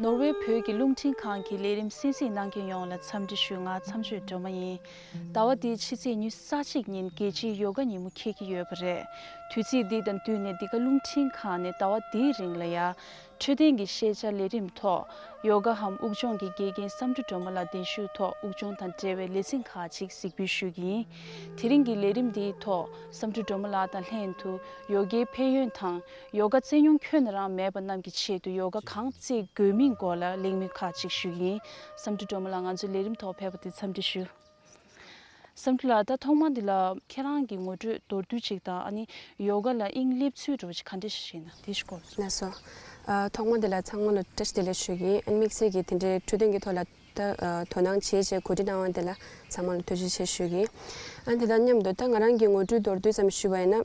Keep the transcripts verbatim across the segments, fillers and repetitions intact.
ནོར་ཝེ་བོད་ཀྱི་རླུང་འཕྲིན་ཁང་གི་ལས་རིམ་གསན་གཟིགས་གནང་མཁན་ཡོངས་ལ་འཚམས་འདྲི་ཞུ། ང་མཚམས་གཅོད་སྒྲོལ་མ་ཡིན། ཟླ་བ་འདིའི་ཕྱི་ཚེས་ཉི་ཤུ་རྩ་གཅིག་ཉིན་རྒྱལ་སྤྱིའི་ཡོ་ག་ཉིན་མོ་འཁེལ་གྱི་ཡོད་པ་རེད། དུས་ཚིགས་འདི་དང་བསྟུན་ནས་འདི་ག་རླུང་འཕྲིན་ཁང་ནས་ཟླ་བ་འདིའི་རིང་ལ་ཡ། འཕྲོད་བསྟེན་གྱི་ཤེས་བྱ་ལས་རིམ་ཐོག་ཡོ་ག་འམ་དབུགས་སྦྱོང་གི་དགེ་རྒན་བསམ་གྲུབ་སྒྲོལ་མ་ལགས་གདན་ཞུའི་ཐོག་དབུགས་སྦྱོང་དང་འབྲེལ་བའི་ལེ་ཚན་ཁག་ཅིག་གཟིགས་འབུལ་ཞུ་གི་ཡིན། དེ་རིང་གི་ལས་རིམ་འདིའི་ཐོག་བསམ་གྲུབ་སྒྲོལ་མ་ལགས་དང་ལྷན་དུ་ཡོ་གའི་ཕན་ཡོན་དང་། ཡོ་ག་རྩེད་མྱོང་ཁྱོན་ནས་རང་མེད་པ་རྣམས་ཀྱི་ཆེད་དུ་ཡོ་ག་གང་རྩེད་དགོས་མིན་སྐོར་ལ་གླེང་མོལ་ཁག་ཅིག་ཞུ་གི་ཡིན། བསམ་གྲུབ་སྒྲོལ་མ་ལགས་ང་ཚོའི་ལས་རིམ་ཐོག་ཕེབས་པ་དེ་འཚམས་འདྲི་ཞུ། བསམ་གྲུབ་ལགས་ད་ཐོག་མ་འདི་ལ་ཁྱེད་རང་གི་ངོ་སྤྲོད་མདོར་བསྡུས་ཅིག་དང་ཨ་ནི་ཡོ་ག་ལ་དབྱིངས་སླེབས་ཚུལ་འདྲ་བོ་ཅིག་ག་འདྲ་ཞིག་ཡིན་ན་དེ་ཞིག་སྐོར་ལ། ལགས་སོ། ཨ་ཐོག་མ་འདི་ལ་ཚང་མ་ལ་བཀྲ་ཤིས་བདེ་ལེགས་ཞུ་གི་ཡིན། ཨ་ནི་དམིགས་བསལ་གྱི་དེ་འདྲའི་འཕྲོད་བསྟེན་གྱི་ཐོག་ལ་ད་ཨ་དོ་སྣང་བྱེད་བྱས་གོ་སྒྲིག་གནང་བ་འདི་ལ་ཚང་མ་ལ་ཐུགས་རྗེ་ཆེ་ཞུ་གི་ཡིན། ཨ་ནི་དེ་དང་མཉམ་དུ་ད་ང་རང་གི་ངོ་སྤྲོད་མདོར་བསྡུས་ཙམ་ཞུས་པ་ཡིན་ན།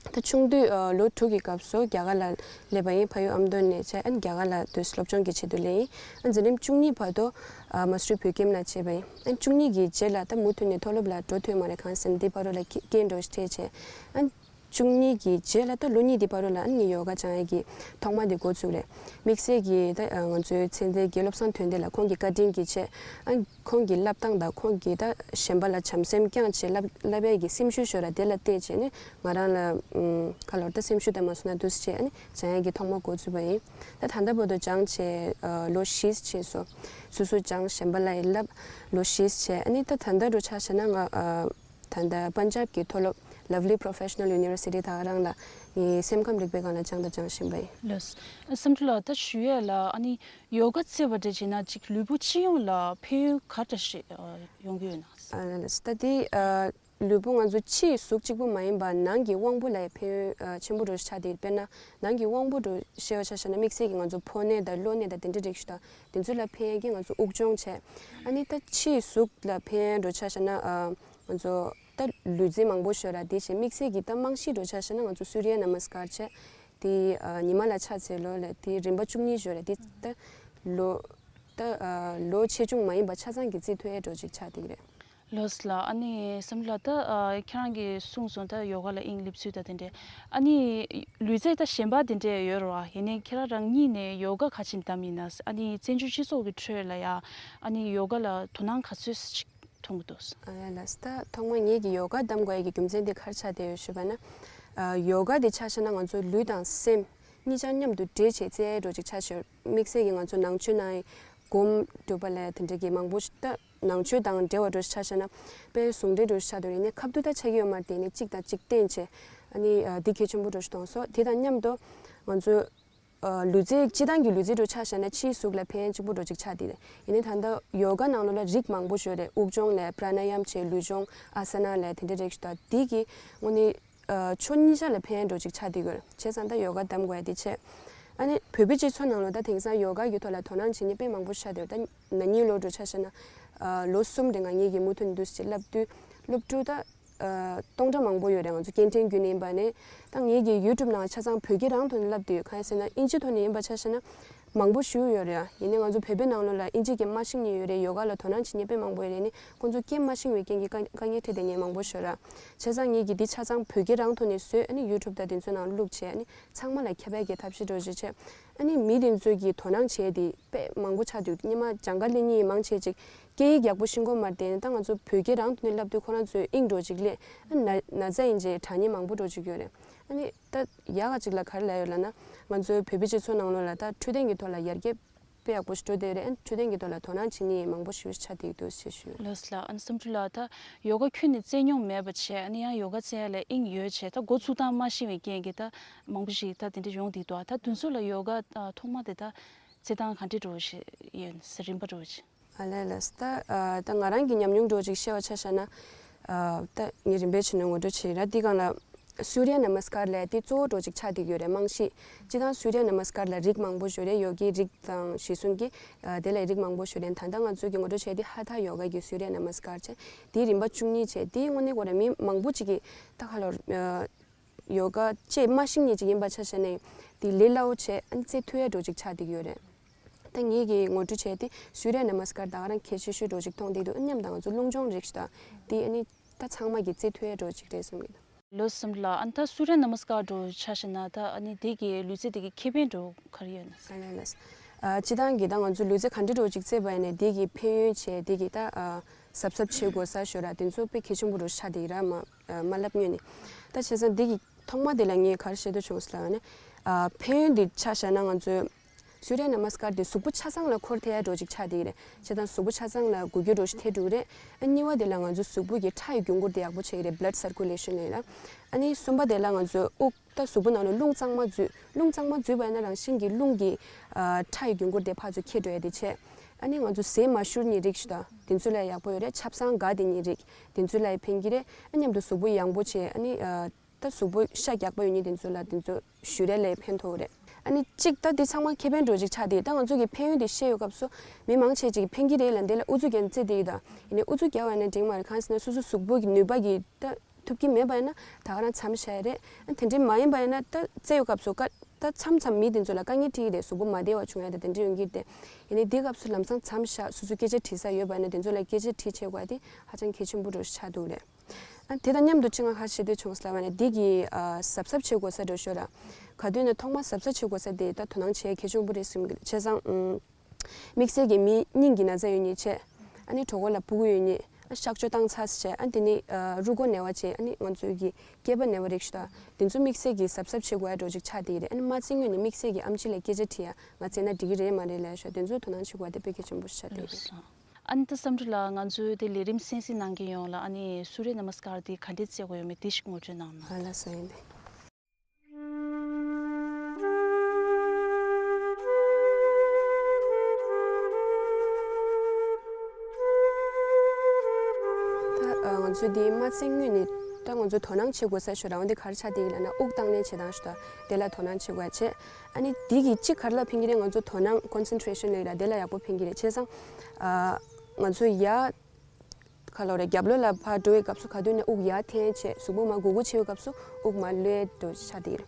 ད་ཆུང་དུས་ཨ་ལོ་དྲུག་གི་སྐབས་སུ་རྒྱ་གར་ལ་སླེབས་པ་ཡིན། ཕ་ཡུལ་ཨ་མདོ་ནས་བྱས། ཨ་ནི་རྒྱ་གར་ལ་དུས་སློབ་སྦྱོང་གི་ཆེད་དུ་སླེབས་ཡིན། ཨ་འཛིན་རིམ་བཅུ་གཉིས་བར་དུ་ཨ་མ་སི་ཊར་བོད་ཁྱིམ་ལ་བྱས་པ་ཡིན། ཨ་བཅུ་གཉིས་ཀྱི་རྗེས་ལ་ད་མུ་མཐུད་ནས་མཐོ་སློབ་ལ་འགྲོ་ཐུབ་མ་རེད། གང་ཟེར་ན་འདི་བར་དུ་ལ་རྐྱེན་འགྲོ་འཕྲད་བྱས། ཨ་བཅུ་གཉིས་ཀྱི་རྗེས་ལ་ད་ལོ་གཉིས་འདི་བར་དུ་ལ་ཨ་ནི་ཡོ་ག་སྦྱང་ཡས་ཀྱི་ཐོག་མ་འདི་འགོ་བཙུགས་རེད། དམིགས་བསལ་གྱི་ད་ང་ཚོའི་ཚེ་འདས་དགེ་སློབ་བསམ་དོན་ལྡན་ལགས་ཁོང་གི་བཀའ་དྲིན་གྱི་ཆེད། ཨ་ཁོང་གི་བསླབ་སྟངས་དང་ཁོང་གི་ད་གཞན་པ་ལ་བྱམས་སེམས་བསྐྱངས་བྱས་བསླབ་བསླབ་ཡས་ཀྱི་སེམས་ཤུགས་ཤོར་ར་དེ་ལ་བལྟས་བྱས་ནས་ང་རང་ལ་ཨུམ་ཁ་ལོར་ད་སེམས་ཤུགས་ད་མ་སོང་ན་འདུག་སེ་བྱས་ཨ་ནི་སྦྱང་ཡས་ཀྱི་ཐོག་མ་འགོ་བཙུགས་པ་ཡིན། ད་ད་ལྟ་བར་དུ་སྦྱངས་བྱས་ཨ་ལོ་བཞི་བྱས་སོ། སོ་སོ་སྦྱངས་གཞན་པ་ལ་ཡི་བསླབ་ལོ་བཞི་བྱས། ཨ་ནི་ད་ད་ལྟ་འདྲ་ཆ་བཞག་ན་ང་ཨ་ད་ལྟ་པན་ཇབ་ཀྱི་མཐོ་སློབ་Lovely Professional University ད་ག་རང་ལ་ངའི་སེམས་ཁམས་རིག་པའི་སྒང་ལ་སྦྱངས་དང་སྦྱང་བཞིན་པ་ཡིན། ལགས་སོ། བསམ་གྲུབ་ལགས་ད་ཞུ་ཡས་ལ་ཨ་ནི་ཡོ་ག་རྩེ་བ་འདྲ་བྱས་ན་ཅིག་ལུས་པོ་སྤྱི་ཡོངས་ལ་ཕན་ཡོན་ག་འདྲ་ཞིག་ཡོང་གི་ཡོད་ན། ལགས་སོ། ད་དེ་ལུས་པོ་ང་ཚོ་ཕྱིའི་གཟུགས་གཅིག་པུ་མ་ཡིན་པར་ནང་གི་དབང་པོ་ལ་ཕན་ཡོན་ཆེན་པོ་འདྲ་ཆགས་ཏེ། དཔེར་ན་ནང་གི་དབང་པོ་འདྲ་བཤད་པ་ཆ་བཞག་ན་དམིགས་བསལ་གྱི་ང་ཚོ་ཕོ་ནད་དང་གློ་ནད་དང་དེ་འདྲ་རིགས་ཤིག་དང་དེ་ཚོ་ལ་ཕན་ཡོན་གྱི་ང་ཚོ་དབུགས་སྦྱོང་བྱས། ཨ་ནི་ད་ཕྱིའི་གཟུགས་ལ་ཕན་ཡོན་འདྲ་ཆ་བཞག་ན་ང་ཚོ་ད་ལུས་རྩལ་མང་པོ་ཤོར་ར་དེ་བཞིན་དམིགས་བསལ་གྱི་ད་རྨང་གཞི་འདྲ་ཆ་བཞག་ན་ང་ཚོ་སུརྱ་ན་མ་སི་ཀར་བྱས། དེ་ཉི་མ་ལ་ཕྱག་འཚལ་ལོ་ལ་དེ་རིམ་པ་བཅུ་གཉིས་ཤོར་ར་དེ་ད་ལོ་ད་ལོ་ཆེ་ཆུང་མ་ཡིན་པ་ཆ་ཚང་གི་རྩེ་ཐུབ་ཡས་འདྲ་ཅིག་ཆགས་བསྡད་ཀྱི་རེད། ལགས་སོ་ལགས། ཨ་ནི་བསམ་གྲུབ་ལགས་ད་ཨ་ཁྱེད་རང་གིས་གསུངས་སོང་། ད་ཡོ་ག་ལ་དབྱིངས་སླེབས་ཚུལ་ད་དེ་འདྲས། ཨ་ནི་ལུས་རྩལ་ད་གཞན་པ་དེ་འདྲས་ཡོད་རེད་བ། ཡིན་ནའི་ཁྱེད་རང་རང་ཉིད་ནས་ཡོ་ག་ག་ཅིག་བདམས་ཡིན་ན། ཨ་ནི་བཙན་བྱོལ་སྤྱི་ཚོགས་ཀྱི་ཁྲོད་ལ་ཡ་ཨ་ནི་ཡོ་ག་ལ་དོ་སྣང་ག་ཚོད་ཅིག་མཐོང་གི་འདུག་ཨ་ལགས་སོ། ད་ཐོག་མ་ངེད་ཀྱིས་ཡོ་ག་བདམས་དགོས་ཡ་གི་རྒྱུ་མཚན་དེ་ག་རེ་ཆགས་བསྡད་ཡོད་ཞུས་པ་ན། ཨ་ཡོ་ག་དེ་ཆ་བཞག་ན་ང་ཚོ་ལུས་དང་སེམས་གཉིས་ཆ་མཉམ་དུ་འདྲེས་བྱས་རྩེ་ཡ་འདྲ་ཅིག་ཆགས་ཤག་དམིགས་བསལ་གྱི་ང་ཚོ་ནང་ཆོས་ནང་སྒོམ་སྒྲུབ་པ་ལ་དེ་འདྲ་གི་མང་པོ་ཞིག་ད། ནང་ཆོས་དང་འབྲེལ་བ་འདྲ་ཆ་བཞག་ན་དཔེ་ཟུང་འབྲེལ་འདྲ་ཆགས་འདུག་ཡིན་ནའི་ཁ་ཐུག་ད་ཆགས་ཀྱི་ཡོད་མ་རེད། དེ་ནི་གཅིག་དང་གཅིག་བརྟེན་བྱས་ཨ་ནི་འདི་གལ་ཆེན་པོ་འདྲ་ཞིག་མཐོང་སོང་། དེ་དང་མཉམ་དུ་ང་ཚོ་ལུས་རྩལ་སྤྱི་བཏང་གི་ལུས་རྩལ་འདྲ་ཆ་བཞག་ན་ཕྱིའི་གཟུགས་ལ་ཕན་གཅིག་པོ་འདྲ་ཅིག་ཆགས་དེ་རེད། ཡིན་ནའི་ད་ལྟ་ཡོ་ག་ནང་ལོགས་ལ་རིགས་མང་པོ་ཞིག་ཡོད་རེད། དབུགས་སྦྱོང་ལ་པྲ་ན་ཡམ་བྱས་ལུས་སྦྱོང་ཨ་ས་ན་ལ་དེ་འདྲ་རིགས་ཞིག་དང་དེ་གི་དངོས་གནས་ཕྱོགས་གཉིས་ཆ་ལ་ཕན་འདྲ་ཅིག་ཆགས་དེ་དགོས་རེད། བྱས་ཙང་ད་ཡོ་ག་གདམ་དགོས་ཡ་དེ་བྱས། ཨ་ནི་བོད་པའི་སྤྱི་ཚོགས་ནང་ལོགས་ད་དེང་སང་ཡོ་ག་གི་ཐོག་ལ་དོ་སྣང་བྱེད་མཁན་དཔེ་མང་པོ་ཆགས་དེ་རེད། ད་ན་ནིང་ལོ་འདྲ་ཆ་བཞག་ན་ལོ་གསུམ་རིང་ང་ངེད་ཀྱིས་མུ་མཐུད་ནས་འདུག་སེ་བྱས་བསླབ་དུས་སློབ་ཕྲུག་ད་སྟོང་ཕྲག་མང་པོ་ཡོད་རེད། ང་ཚོ་སྐད་འཕྲིན་བརྒྱུད་ནས་ཡིན་པ་ནས་ད་ངེད་ཀྱི་ཡུ་ཊུབ་ནང་ཆ་ཚང་བོད་སྐད་རང་ཐོག་ནས་བསླབ་བསྡད་ཡོད། གང་ཡིན་ཟེར་ན་ཨིན་ཇི་ཐོག་ནས་ཡིན་པ་ཆ་བཞག་ན་མང་པོ་ཞིག་ཡོད་རེད། ཡིན་ནའི་ང་ཚོ་བོད་པའི་ནང་ལོགས་ལ་ཨིན་ཇི་སྐད་མ་ཤེས་མཁན་ཡོད་རེད། ཡོ་ག་ལ་དོ་སྣང་བྱེད་མཁན་དཔེ་མང་པོ་ཡོད་རེད། ནི་ཁོང་ཚོ་སྐད་མ་ཤེས་པའི་རྐྱེན་གྱིས་དཀའ་དཀའ་ངལ་འཕྲད་བསྡད་མཁན་མང་པོ་ཞིག་ཡོད་རེད། བྱས་ཙང་ངེད་ཀྱིས་འདི་ཆ་ཚང་བོད་སྐད་རང་ཐོག་ནས་བཟོས། ཨ་ནི་ཡུ་ཊུབ་དང་དེ་ཚོའི་ནང་བླུགས་བྱས་ཨ་ནི་ཚང་མ་ལ་ཁྱབ་པའི་གི་ཐབས་ཤེས་འདྲ་བོ་ཞིག་བྱས། ཨ་ནི་མི་དེ་ཚོས་ཀྱིས་དོ་སྣང་བྱས་ཏེ་དཔེ་མང་པོ་ཆགས་འདུག་སྔོན་མ་སྦྱང་ག་སླེབས་མཁན་མང་ཆེ་ཅིག་སྐད་ཡིག་ཡག་པོ་ཤེས་ཀྱི་ཡོད་མ་རེད། དེ་ནི་ད་ང་ཚོ་བོད་སྐད་རང་ཐོག་ནས་བསླབ་དུས་ཁོ་རང་ཚོས་དབྱིངས་འདྲ་བོ་ཅིག་སླེབས། ཨ་ན་ན་ཚ་ཡིན་ཅེས་དྲག་མཁན་མང་པོ་འདྲ་བོ་ཅིག་ཡོད་རེད། ཨ་ནི་ད་ཡག་ག་ཅིག་ལ་ག་རེ་ལབ་ཡོད་ལབ་ན་ང་ཚོའི་བོད་པའི་སྤྱི་ཚོགས་ནང་ལོགས་ལ་ད་འཕྲོད་བསྟེན་གྱི་ཐོག་ལ་ཡར་རྒྱས་དཔེ་ཡག་པོ་ཞིག་འགྲོ་བསྡད་ཡོད་རེད། ཨ་ནི་འཕྲོད་བསྟེན་གྱི་ཐོག་ལ་དོ་སྣང་བྱེད་མཁན་མང་པོ་ཞིག་ཆགས་བསྡད་འདུག་ཅེས་ཞུ། ལགས་སོ་ལགས། ཨ་ནི་བསམ་གྲུབ་ལགས་ད་ཡོ་ག་ཁྱོན་ནས་རྩེད་མྱོང་མེད་པ་བྱས། ཨ་ནི་ཡང་ཡོ་ག་རྩེ་ཡ་ལ་དབྱིངས་ཡོད་བྱས། ད་འགོ་ཚུགས་སྟངས་མ་ཤེས་པའི་རྐྱེན་གྱིས་ད་མང་པོ་ཞིག་ད་དེ་འདྲ་ཡོང་བསྡད་འདུག་ད་དེ་ཚོ་ལ་ཡོ་ག་ཐོག་མ་དེ་ད་རྩེད་སྟངས་ག་འདྲ་འདྲ་བོ་ཞིག་ཡོད་ཟེར་རིམ་པ་འདྲ་བོ་ཞིག་ཨ་ལས་ལས། ད་ཨ་ད་ང་རང་གི་ཉམས་མྱོང་འདྲ་བོ་ཅིག་བཤད་པ་ཆ་བཞག་ན། ཨ་ད་ངས་རིམ་པས་བྱས་ནས་ངོ་སྤྲོད་བྱེད་ར། འདི་སྒང་ལ་སུརྱ་ན་མ་སི་ཀར་ལབ་དེ་གཙོ་བོ་འདྲ་བོ་ཅིག་ཆགས་བསྡད་ཡོད་རེད། རྨང་གཞི་སྤྱིར་བཏང་སུརྱ་ན་མ་སི་ཀར་ལ་རིགས་མང་པོ་ཞིག་ཡོད་རེད། ཡོ་གའི་རིགས་དང་གཞི་བཟུང་གི་ཨ་དེ་ལ་རིགས་མང་པོ་ཞིག་ཡོད་རེད། ད་ལྟ་ང་ཚོས་ཀྱི་ངོ་སྤྲོད་བྱས་དེ་ཧ་ཐ་ཡོ་ག་གི་སུརྱ་ན་མ་སི་ཀར་བྱས་དེའི་རིམ་པ་བཅུ་གཉིས་བྱས། དེའི་དངོས་གནས་ཁོ་རང་མི་མང་པོ་ཅིག་གིས་ད་ཁ་ལོར་ཨ་ཡོ་ག་ཅེས་མ་ཤེས་མཁན་ཅིག་ཡིན་པ་ཆ་བཞག་ནས་དེ་ལས་སླ་བོ་བྱས་ཨ་ནི་རྩེད་ཐུབ་ཡ་འདྲ་བོ་ཅིག་ཆགས་བསྡད་ཡོད་རེད། ད་ངེད་ཀྱིས་ངོ་སྤྲོད་བྱས་ཏེ་སུརྱ་ན་མ་སི་ཀར་ད་ག་རང་གལ་ཆེ་ཤོས་འདྲ་བོ་ཅིག་མཐོང་བསྡད་འདུག་མཉམ་དུ་ང་ཚོ་རླུང་སྦྱོང་རིགས་ཤིག་དང་དེ་ཨ་ནི་ད་ཚང་མ་གིས་རྩེད་ཐུབ་ཡ་འདྲ་བོ་ཅིག་རེད་བསམ་གྱི་འདུག་ལོ་གསུམ་ལ་ཨ་ནི་ད་སུརྱ་ན་མ་སྐར་འདྲ་ཆ་བཞག་ན་ད་ཨ་ནི་དེ་གི་ལུས་རྩལ་དེ་གི་ཁེ་ཕན་འདྲ་ག་རེ་ཡོད་ན། ཨ་ལས་ལས། ཨ་སྤྱིར་བཏང་གི་ད་ང་ཚོ་ལུས་རྩལ་ག་འདྲ་འདྲ་ཅིག་རྩེད་པ་ཡིན་ནའི་དེ་གི་ཕན་ཡོན་བྱས་དེ་གི་ད་ཨ་གཟབ་གཟབ་བྱེད་དགོས་ས་ཞོ་ར་དེ་ཚོ་དཔེ་གལ་ཆེན་པོ་འདྲ་ཆགས་དེ་ཡིན་ར་མ་ཨ་མ་ལབ་ཉོས་ནི། ད་བྱས་ཙང་དེ་གི་ཐོག་མ་དེ་ལ་ངས་ག་རེ་བཤད་འདོད་བྱུང་ཟེར་ལབ་ན། ཨ་ཕན་ཡོན་དེ་ཆ་བཞག་ན་ང་ཚོས་སུརྱ་ན་མ་སྐར་དེ་གཟུགས་པོ་ཆ་ཚང་ལ་འཁོར་ཐེབས་ཡ་འདྲ་ཅིག་ཆགས་དེ་རེད། བྱས་ཙང་གཟུགས་པོ་ཆ་ཚང་ལ་འགུལ་སྐྱོད་འདྲ་ཞིག་ཐེབས་འགྲོ་གི་རེད། ཨ་གཉིས་པ་དེ་ལ་ང་ཚོ་གཟུགས་པོ་གི་ཁྲག་གི་རྒྱུན་འཁོར་དེ་ཡག་པོ་བྱེད་ཀྱི་རེད། blood circulation ལབ་ཡ་ལ། ཨ་ནི་གསུམ་པ་དེ་ལ་ང་ཚོ་དབུགས་ད་གཟུགས་པོ་ནང་ལ་རླུང་གཙང་མ་འཛུལ། རླུང་གཙང་མ་འཛུལ་བ་ཡིན་ན་རང་བཞིན་གྱི་རླུང་གི་ཨ་ཁྲག་གི་རྒྱུན་འཁོར་དེ་ཕར་ཚུར་འཁྱེར་འགྲོ་ཡ་དེ་བྱས། ཨ་ནི་ང་ཚོ་ཟས་མ་བཞུར་ནི་རིགས་ཞིག་དང་དེ་ཚོ་ལ་ཡག་པོ་ཡོད་རེད། ཆབ་གསང་འགག་དེ་ནི་རིགས་དེ་ཚོ་ལ་ཕན་གྱི་རེད། ཨ་མཉམ་དུ་གཟུགས་པོ་ཡང་པོ་བྱས། ཨ་ནི་ཨ། ད་གཟུགས་པོ་ཤ་རྒྱགས་པ་ཡོད་ནི་དེ་ཚོ་ལ་དེ་ཚོ་བཞུ་རེ་ལས་ཕན་ཐོགས་རེད། ཨ་ནི་གཅིག་ད་དེ་ཚང་མ་ཁེ་ཕན་འདྲ་ཅིག་ཆགས་དེ། ད་ང་ཚོ་གི་ཕན་ཡོན་དེ་བཤད་ཡོད་སྐབས་སུ་མི་མང་ཆེ་ཅིག་ཕན་གྱི་རེད་ལ་འདི་ལ་ཨུ་ཚུགས་རྒྱག་ནས་རྩེ་དེ་ཡིན་ད། ཡིན་ནའི་ཨུ་ཚུགས་རྒྱག་བ་ཡིན་ན་འགྲིག་མ་རེད། གང་ཟེར་ན་སོ་སོ་གཟུགས་པོ་གི་ནུས་པ་གི་ད་ཐུབ་ཀྱི་མེད་པ་ཡིན་ན་ད་ག་རང་མཚམས་བཞག་ཡ་རེད། ཨ་དེ་འདྲ་མ་ཡིན་པ་ཡིན་ན་ད་རྩེ་ཡོད་སྐབས་སུ་ཀ་ད་མཚམས་མཚམས་མི་དེ་ཚོ་ལ་དཀའ་ངལ་འཕྲད་ཀྱི་རེད། གཟུགས་པོ་མ་བདེ་བ་བྱུང་ཡ་ད་དེ་འདྲ་ཡོང་གི་རེད་དེ། ཡིན་ནའི་དེ་སྐབས་སུ་ལམ་སང་མཚམས་བཞག་སོ་སོ་སྐད་ཆ་དྲིས་ས་ཡོད་པ་ཡིན་ན་དེ་ཚོ་ལ་སྐད་ཆ་དྲིས་བྱེད་དགོས་ཡ་དེ་ཧ་ཅང་གལ་ཆེན་པོ་འདྲ་ཆགས་འདུག་རེད། ཨ་དེ་དང་མཉམ་དུ་ཅི་ང་ཁ་ཤས་དེ་བྱུང་ཟེར་ལབ་ན་འདི་གི་ཨ་གཟབ་གཟབ་བྱེད་དགོས་ས་འདྲ་ཤོད་ར། ག་དུས་ནས་ཐོག་མ་གཟབ་གཟབ་བྱེད་དགོས་ས་དེ་ད་དོ་སྣང་བྱེད་གལ་ཆེན་པོ་རེད་བསམ་གི། བྱས་ཙང་ཨུམ། དམིགས་བསལ་གྱི་མི་སྙིང་གི་ན་ཚ་ཡོད་ཉེན་ཆེ། ཨ་ནི་གྲོད་ཁོག་ལ་ཕྲུ་གུ་ཡོད་ཉེན། ཨ་གཤག་བཅོས་བཏང་ཚར་བྱས། ཨ་དེ་ནི་ཨ་རུས་ཁོག་ན་བ་བྱས། ཨ་ནི་ང་ཚོའི་གི་སྐེད་པ་ན་བ་རིགས་ཤིག་དང་དེ་ཚོ་དམིགས་བསལ་གྱི་གཟབ་གཟབ་བྱེད་དགོས་ཡ་འདྲ་ཅིག་ཆགས་དེ་རེད། ཨ་ནི་མ་རྩེ་སྔོན་ནས་དམིགས་བསལ་གྱི་ཨེམ་ཆི་ལ་སྐད་ཆ་དྲིས་ཡ་ང་རྩེ་ན་འགྲིག་གི་རེད་མ་རེད་ལབ་ཤོག་དེ་ཚོ་དོ་སྣང་བྱེད་དགོས་ཡ་དེ་དཔེ་གལ་ཆེན་པོ་ཞིག་ཆགས་དེ་རེད། ཨ་ནི་ད་བསམ་གྲུབ་ལགས་ང་ཚོའི་དེ་ལས་རིམ་གསན་གཟིགས་གནང་མཁན་ཡོངས་ལ་ཨ་ནི་སུརྱ་ན་མ་སྐར་དེ་ག་འདྲས་རྩེ་དགོས་ཡོད་མེད་དེ་ཞིག་ངོ་སྤྲོད་གནང་ན། ཨ་ལ་སོ་ཡིན་ཏེ། ད་ང་ཚོ་དེ་མ་རྩེ་སྔོན་ནས་ད་ང་ཚོ་དོ་སྣང་བྱེད་དགོས་ས་ཞོ་རང་དེ་ག་རེ་ཆགས་དེ་ཡིན་ལབ་ན་དབུགས་བཏང་ལེན་བྱེད་སྟངས་ཞོ་ད་དེ་ལ་དོ་སྣང་བྱེད་དགོས་ཡ་བྱས། ཨ་ནི་དེ་གི་གཅིག་ག་རེ་ལ་ཕན་གྱི་རེད། ང་ཚོ་དོ་སྣང་concentration ལབ་ཀྱི་ར་དེ་ལ་ཡག་པོ་ཕན་གྱི་རེད། བྱས་ཙང་ཨ་ང་ཚོ་ཡ་ཁ་ལོ་རེ་རྒྱབ་ལོགས་ལ་ཕར་འགྲོ་བའི་སྐབས་སུ་ག་དུས་ནས་དབུགས་ཡར་འཐེན་བྱས་གཟུགས་པོ་མར་འགུག་འགུག་བྱེད་པའི་སྐབས་སུ་དབུགས་མར་གློད་འགྲོ་ཆགས་དེ་རེད།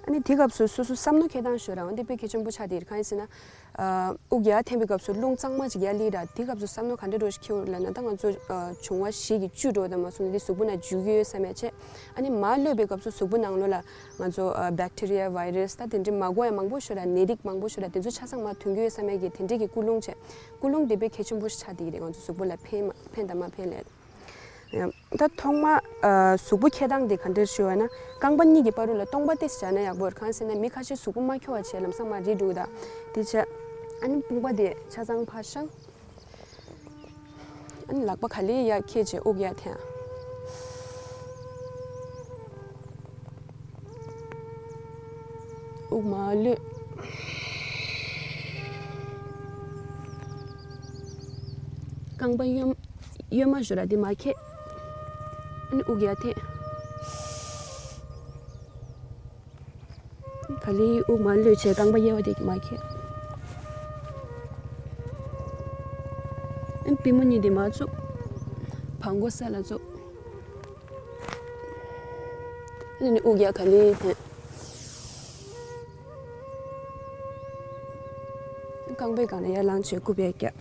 ཨ་ནི་དེ་སྐབས་སུ་སོ་སོ་བསམ་མནོ་འཁྱེར་སྟངས་ཞོ་རང་དེ་དཔེ་གལ་ཆེན་པོ་ཆགས་དེ་རེད། གང་ཡིན་ཟེར་ན། ཨ་དབུགས་ཡར་འཐེན་པའི་སྐབས་སུ་རླུང་གཙང་མ་ཅིག་ཡར་སླེབས་ར་དེ་སྐབས་སུ་བསམ་མནོ་ག་འདྲ་འདྲ་ཞིག་འཁྱེར་ལབ་ན་ད་ང་ཚོ་ཨ་འབྱུང་བ་བཞི་གི་བཅུད་འགྲོ་དང་མ་སོང་ནས་དེ་གཟུགས་པོ་ནང་འཇུག་གི་ཡོད་བསམ་ཡ་བྱས། ཨ་ནི་མར་གློད་པའི་སྐབས་སུ་གཟུགས་པོ་ནང་ལོགས་ལ་ང་ཚོ་ཨ་bacteria virus ད་དེ་འདྲའི་མ་དགོས་ཡ་མང་པོ་ཞིག་ར་ནད་རིགས་མང་པོ་ཞིག་ར་དེ་ཚོ་ཆ་ཚང་མར་ཐོན་གྱི་ཡོད་བསམ་ཡ་གི་དེ་འདྲའི་གི་ཀུན་སློང་བྱས། ཀུན་སློང་དེ་དཔེ་གལ་ཆེན་པོ་ཞིག་ཆགས་དེ་རེད། ང་ཚོ་གཟུགས་པོ་ལ་ཕན་མ་ཕན་དང་མ་ཕན་ལས། ད་ཐོག་མ་ཨ་གཟུགས་པོ་འཁྱེར་སྟངས་དེ་ག་འདྲ་ཞུ་བ་ན་རྐང་པ་གཉིས་ཀྱི་བར་རུ་ལ་སྟོང་པ་ཏོག་ཙམ་སྦྱར་ན་ཡག་པོ་རེད། གང་ཟེར་ན་མི་ཁ་ཤས་གཟུགས་པོ་མ་འཁྱོལ་བ་བྱས་ལམ་སང་མར་རིལ་འགྲོ་གི་ད་དེ་བྱས། ཨ་ནི་དཔུང་པ་དེ་ཆ་ཚང་ཕར་བཤང་། ཨ་ནི་ལག་པ་ག་ལེར་ཡར་འཁྱེར་བྱས་དབུགས་ཡར་འཐེན། དབུགས་མར་གློད། རྐང་པ་གཡོན་གཡོན་མ་ཞོ་ར་དེ་མར་འཁྱེར། ཨ་ནི་དབུགས་ཡར་འཐེན། ག་ལེར་དབུགས་མར་གློད་བྱས་རྐང་པ་གཡས་པ་དེ་མར་འཁྱེར། ཨ་ནི་པུས་མོ་གཉིས་དེ་མར་བཙུགས། བྲང་ཁོག་ས་ལ་བཙུགས། ཨ་ནི་དབུགས་ཡར་ག་ལེར་འཐེན། རྐང་པའི་སྒང་ལ་ཡར་ལངས་བྱས་སྐུད་པས་བཀྱག་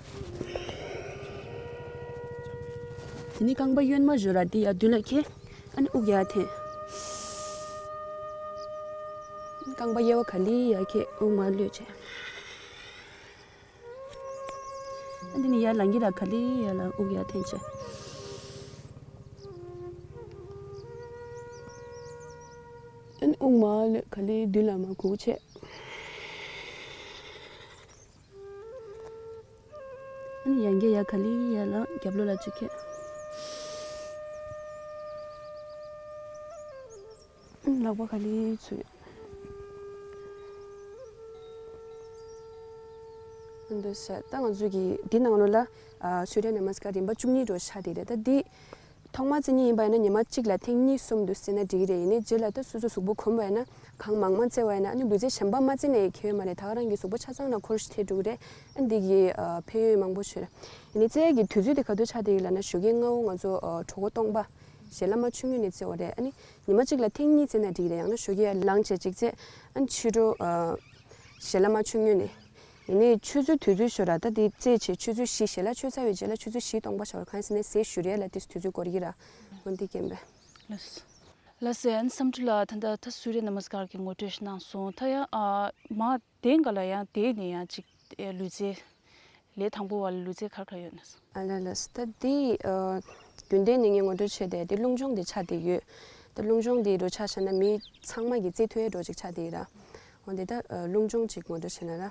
དེ་ནས་རྐང་པ་གཡོན་མ་ཞོ་ར་དེ་ཡར་མདུན་ལ་འཁྱེར། ཨ་ནི་དབུགས་ཡར་འཐེན། རྐང་པ་གཡས་པ་ག་ལེར་ཡར་འཁྱེར་དབུགས་མར་གློད་བྱས། ཨ་འདི་ནི་ཡར་ལངས་ཀྱི་ར་ག་ལེར་ཡར་ལངས་དབུགས་ཡར་འཐེན་བྱས། ཨ་ནི་དབུགས་མར་གློད་ག་ལེར་མདུན་ལ་མར་སྒུག་བྱས། ཨ་ནི་ཡར་འཁྱེར་ཡར་ག་ལེར་ཡར་ལངས་རྒྱབ་ལོགས་ལ་གཅིག་འཁྱེར། ལག་པ་ག་ལེར་ཚུད། འདི་བྱས། ད་ང་ཚོས་ཀྱི་འདི་ནང་ལོགས་ལ་ཨ་སུརྱ་ན་མ་སི་ཀར་རིམ་པ་བཅུ་གཉིས་འགྲོ་ཆགས་བསྡད་རེད། ད་འདི་ཐོག་མ་རྩེ་མཁན་ཡིན་པ་ཡིན་ན་ཉི་མ་གཅིག་ལ་ཐེངས་གཉིས་གསུམ་དུ་རྩེ་ན་འགྲིག་གི་རེད། ཡིན་ནའི་རྗེས་ལ་ད་སོ་སོ་གཟུགས་པོ་གོམས་པ་ཡིན་ན་གང་མང་མང་རྩེ་བ་ཡིན་ན་ཨ་ནི་ལུས་རྩལ་གཞན་པ་མ་རྩེ་ནའི་ཁྱད་ཡོད་མ་རེད། ད་ག་རང་གི་གཟུགས་པོ་ཆ་ཚང་ལ་འཁོར་ཞིག་ཐེབས་འགྲོ་གི་རེད། ཨ་འདི་གི་ཨ་ཕན་ཡོན་མང་པོ་ཞིག་རེད། ཡིན་ནའི་རྩེ་ཡ་གི་དུས་ཚོད་དེ་ག་དུས་ཆགས་བསྡད་ཡོད་ལབ་ན་ཞོགས་ཀའི་སྔ་པོ་ང་ཚོ་ཨ་གྲོད་ཁོག་སྟོང་པ་ཞལ་ལག་མ་མཆོད་སྔོན་ནས་རྩེ་བ་རེད། ཨ་ནི་ཉི་མ་གཅིག་ལ་ཐེངས་གཉིས་རྩེ་ན་འགྲིག་རེད། ཡང་ན་ཞོགས་ཀས་ལངས་བྱས་གཅིག་རྩེ། ཨ་ནི་ཕྱི་དྲོ་ཨ་ཞལ་ལག་མ་མཆོད་སྔོན་ནས། ཡིན་ནའི་ཆུ་ཚོད་དུས་ཚོད་ཤོར་ར་ད་དེ་རྩེ་བྱས་ཆུ་ཚོད་བཞི་ཞལ་ལག་མཆོད་ཚར་བའི་རྗེས་ལ་ཆུ་ཚོད་བཞི་སྟོང་པ་ཤོར་གང་ཟེར་ནས་ཟས་བཞུར་ཡས་ལ་དེ་དུས་ཚོད་འགོར་གྱི་ར། འོན་ཏེ་རྐྱེན་པས། ལགས། ལགས་སོ། ཨ་ནི་བསམ་འགྲུབ་ལགས། ད་ལྟ་ད་སུ་རྱ་ན་མ་སི་ཀར་གྱི་ངོ་སྤྲོད་ཞིག་གནང་སོང་། ད་ཡང་ཨ་མ་དེ་འགའ་ལ་ཡང་དེ་ནས་ཡང་ཅིག་ཨེ་ལུས་རྩལ་ལས་དང་པོ་བ་ལ་ལུས་རྩལ་ག་རེ་ག་རེ་ཡོད་ན། ཨ་ལ་ལ་ད་དེ་ཨ་རྒྱུན་ལྡན་ནས་ངས་ངོ་སྤྲོད་བྱས་ཏེ་དེ་རླུང་སྦྱོང་དེ་ཆགས་བསྡད་ཡོད། ད་རླུང་སྦྱོང་དེ་འགྲོ་ཆ་བཞག་ན་མི་ཚང་མ་གི་རྩེད་ཐུབ་ཡས་འགྲོ་ཅིག་ཆགས་བསྡད་ཡོད་ར། འོན་ཏེ་ད་ཨ་རླུང་སྦྱོང་ཅིག་ངོ་སྤྲོད་བྱས་ན་ར།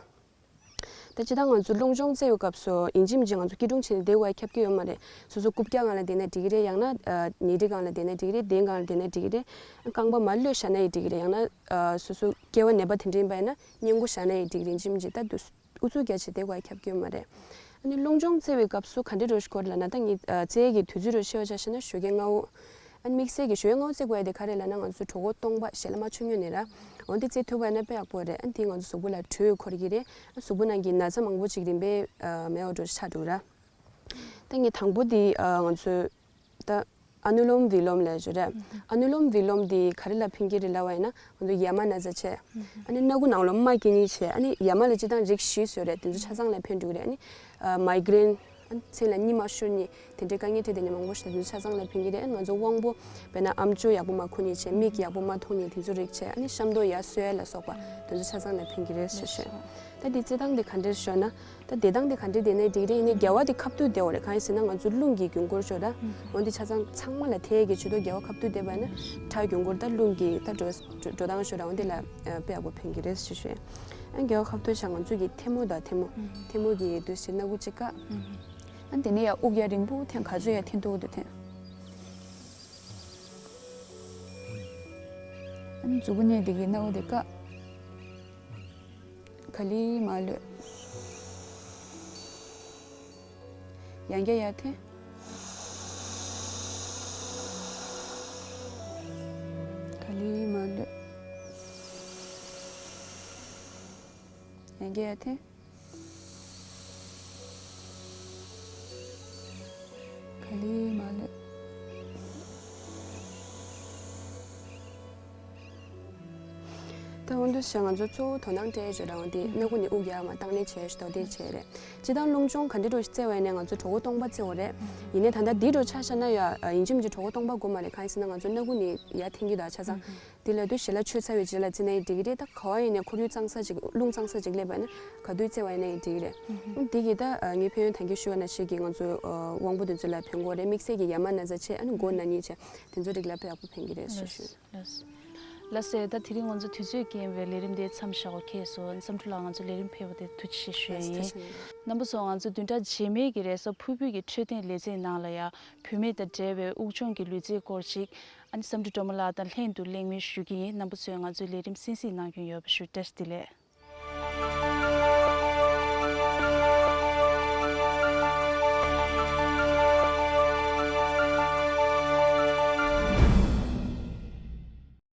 ད་སྤྱིར་བཏང་ང་ཚོ་རླུང་སྦྱོང་རྩེ་བའི་སྐབས་སུ་ཡིན་གཅིག་མིན་གཅིག་ང་ཚོ་སྐྱིལ་ཀྲུང་བྱས་ནས་བསྡད་དགོས་ཡ་ཁྱབ་ཀྱི་ཡོད་མ་རེད། སོ་སོ་རྐུབ་བཀྱག་སྒང་ལ་བསྡད་ན་འགྲིག་གི་རེད། ཡང་ན་ཨ་ཉལ་ཁྲི་སྒང་ལ་བསྡད་ན་འགྲིག་གི་རེད། གདན་སྒང་ལ་བསྡད་ན་འགྲིག་གི་རེད། རྐང་པ་མར་གློད་བཞག་ན་ཡང་འགྲིག་གི་རེད། ཡང་ན་ཨ་སོ་སོ་སྐེ་བ་ནད་པ་དེ་འདྲ་ཡིན་པ་ཡིན་ན་སྔས་མགོ་བཞག་ན་ཡང་འགྲིག་གི་རེད། ཡིན་གཅིག་མིན་གཅིག་ད་དུས་ཨུ་ཚུགས་རྒྱག་བྱས་བསྡད་དགོས་ཡ་ཁྱབ་ཀྱི་ཡོད་མ་རེད། ཨ་ནི་རླུང་སྦྱོང་རྩེ་བའི་སྐབས་སུ་ག་འདྲ་འགྲོ་ཞིག་དགོས་རེད་ལབ་ན། ད་ངས་ཨ་རྩེ་ཡས་ཀྱི་དུས་ཚོད་རུ་ཤེས་པ་ཆ་བཞག་ན་ཞོགས་ཀའི་སྔ་པོ། ཨ་ནི་དམིགས་བསལ་གྱི་ཞོགས་ཀའི་སྔ་པོ་རྩེ་དགོས་ཡ་དེ་ག་རེ་ལབ་ན་ང་ཚོ་གྲོད་ཁོག་སྟོང་པ་ཞལ་ལག་མ་མཆོད་མྱོང་ནས་ར། འོན་ཏེ་རྩེ་ཐུབ་པ་ཡིན་ན་དཔེ་ཡག་པོ་རེད། ཨ་ནི་དེ་ང་ཚོ་གཟུགས་པོ་ལ་དྲོད་འཁོར་གྱི་རེད། ཨ་གཟུགས་པོ་ནང་གི་ན་ཚ་མང་པོ་ཅིག་རིམ་པས་ཨ་མེད་པ་འགྲོ་ཆགས་འདུག་ར། ད་ངས་དང་པོ་དེ་ཨ་ང་ཚོ་ད་ཨ་ནུ་ལོམ་བི་ལོམ་ལབ་ཞོར་ར། ཨ་ནུ་ལོམ་བི་ལོམ་དེ་ག་རེ་ལ་ཕན་གྱི་རེད་ལབ་པ་ཡིན་ན། ང་ཚོ་ཡ་མ་ན་ཚ་བྱས། ཨ་ནི་སྣ་ཁུག་ནང་ལོགས་རྨ་སྐྱེ་ནི་བྱས། ཨ་ནི་ཡ་མ་ལ་སྤྱིར་བཏང་རིགས་བཞི་ཡོད་རེད། དེ་ཚོ་ཆ་ཚང་ལ་ཕན་འགྲོ་གི་རེད། ཨ་ནི་ཨ་མའི་གྷི་རེན། ཨ་ནི་མཚན་ལ་གཉིད་མ་ཤོར་ནི་དེ་འདྲའི་དཀའ་ངལ་འཕྲད་བསྡད་ནི་མང་པོ་ཞིག་དེ་ཚོ་ཆ་ཚང་ལ་ཕན་གྱི་རེད། ཨ་ནི་ང་ཚོ་དབང་པོ་དཔེར་ན་ཨམ་ཅོག་ཡག་པོ་མ་ཁུག་ནི་བྱས། མིག་ཡག་པོ་མ་མཐོང་ནི་དེ་ཚོ་རིགས་བྱས། ཨ་ནི་ཤམ་ཏོག་ཡར་གསོ་ཡ་ལ་སོགས་པ་དེ་ཚོ་ཆ་ཚང་ལ་ཕན་གྱི་རེད་ཟེར་ཞུས། ད་དེ་རྩེད་སྟངས་དེ་ག་འདྲས་ཤོར་ན། ད་བསྡད་སྟངས་དེ་ག་འདྲས་བསྡད་ན་འགྲིག་རེད། ཡིན་ནའི་རྒྱལ་བ་དེ་ཁ་ཐུག་བསྡད་དགོས་རེད། གང་ཡིན་ཟེར་ན་ང་ཚོ་རླུང་གི་རྒྱུན་འཁོར་ཤོར་ར། འོན་ཏེ་ཆ་ཚང་ཚང་མ་ལ་ཐད་ཀྱི་ཇུས་གཏོགས་རྒྱལ་བ་ཁ་ཐུག་བསྡད་པ་ཡིན་ན་ཁྲག་རྒྱུན་འཁོར་ད་རླུང་གི་ད་འགྲོ་འགྲོ་སྟངས་ཤོར་ར། འོན་ཏེ་ལ་དཔེ་ཡག་པོ་ཕན་གྱི་རེད་ཞེས་ཞུས། ཨ་རྒྱལ་བ་ཁ་ཐུག་བཞག་ང་ཚོ་གི་ཐལ་མོ་དང་ཐལ་མོ་ཐལ་མོ་གི་དུས་སུ་སྣ་ཁུག་གཅིག་བཀག་ཨ་དེ་ནས་ཡར་དབུགས་ཡར་རིང་པོ་འཐེན། ག་ཚོད་ཡར་འཐེན་ཐུབ་འདུག་འཐེན། ཨ་ནི་མཛུ་གུ་ནས་འདི་གི་སྣ་བུག་དེ་བཀག་ག་ལེར་མར་གློད། ཡང་བསྐྱར་ཡར་འཐེན། ག་ལེར་མར་གློད། ཡང་བསྐྱར་ཡར་འཐེན། ག་ལེར་མར་གློད། ད་འོན་ཏེ་ཞེས་ང་ཚོ་གཙོ་བོ་དོ་སྣང་སྤྲད་ཡས་ཇོ་རང་དེ་སྣ་ཁུག་ནས་དབུགས་ཡར་མར་བཏང་ལེན་བྱས་ཞོ་དོ་དེ་བྱས་རེད། སྤྱིར་བཏང་རླུང་སྦྱོང་ག་འདྲ་འགྲོ་ཞིག་རྩེ་བ་ཡིན་ནའི་ང་ཚོ་གྲོད་ཁོག་སྟོང་པ་རྩེ་དགོས་རེད། ཡིན་ནའི་ད་ལྟ་འདི་འགྲོ་ཆ་བཞག་ན་ཡ་ཡིན་གཅིག་མིན་གཅིག་གྲོད་ཁོག་སྟོང་པ་དགོས་མ་རེད། གང་ཡིན་ཟེར་ན་ང་ཚོ་སྣ་ཁུག་ནས་ཡར་འཐེན་གྱི་འདུག་ཆ་ཚང་། དེ་ལ་དུས་ཞལ་ལག་མཆོད་ཚར་བའི་རྗེས་ལ་རྩེ་ན་ཡང་འགྲིག་གི་རེད། ད་ག་པར་ཡིན་ནའི་ཁོར་ཡུག་གཙང་ས་ཅིག་རླུང་གཙང་ས་ཅིག་སླེབས་པ་ཡིན་ན་ག་དུས་རྩེ་བ་ཡིན་ན་ཡང་འགྲིག་གི་རེད། ཨ་འདི་གི་ད་ངས་ཕན་ཡོན་ཐང་གིས་ཞུ་བ་ནང་བཞིན་གྱི་ང་ཚོ་དབང་པོ་དེ་ཚོ་ལ་ཕན་གྱི་རེད། དམིགས་བསལ་གྱི་ཡ་མ་ན་ཚ་བྱས། ཨ་ནི་མགོ་ན་ནི་བྱས། དེ་ཚོ་རིགས་ལ་དཔེ་ཡག་པོ་ཕན་གྱི་རེད་ཞེས་ཞུ། ལགས་སོ། ལགས་སོ། ད་དེ་རིང་ང་ཚོ་དུས་ཚོད་རྐྱེན་པས་ལས་རིམ་དེ་མཚམས་བཞག་དགོས་ཁེལ་སོང་། བསམ་འགྲུབ་ལགས་ང་ཚོ་ལས་རིམ་ཕེབས་པ་དེ་ཐུགས་རྗེ་ཆེ་ཞུ་ཡ་ཡིན། རྣམ་པ་ཚོ་ང་ཚོ་བདུན་ཕྲག་རྗེས་མའི་གི་རེས་གཟའ་ཕུར་བུའི་གི་འཕྲོད་བསྟེན་ལེ་ཚན་ནང་ལ་ཡ་བུད་མེད་དང་འབྲེལ་བའི་དབུགས་སྦྱོང་གི་ལུས་རྩལ་སྐོར་ཅིག་ཨ་ནི་བསམ་འགྲུབ་སྒྲོལ་མ་ལགས་དང་ལྷན་དུ་གླེང་མོལ་ཞུ་གི་ཡིན། རྣམ་པ་ཚོས་ང་ཚོའི་ལས་རིམ་གསན་གཟིགས་གནང་རྒྱུ་ཡོད་པ་ཞུ། བཀྲ་ཤིས་བདེ་ལེགས།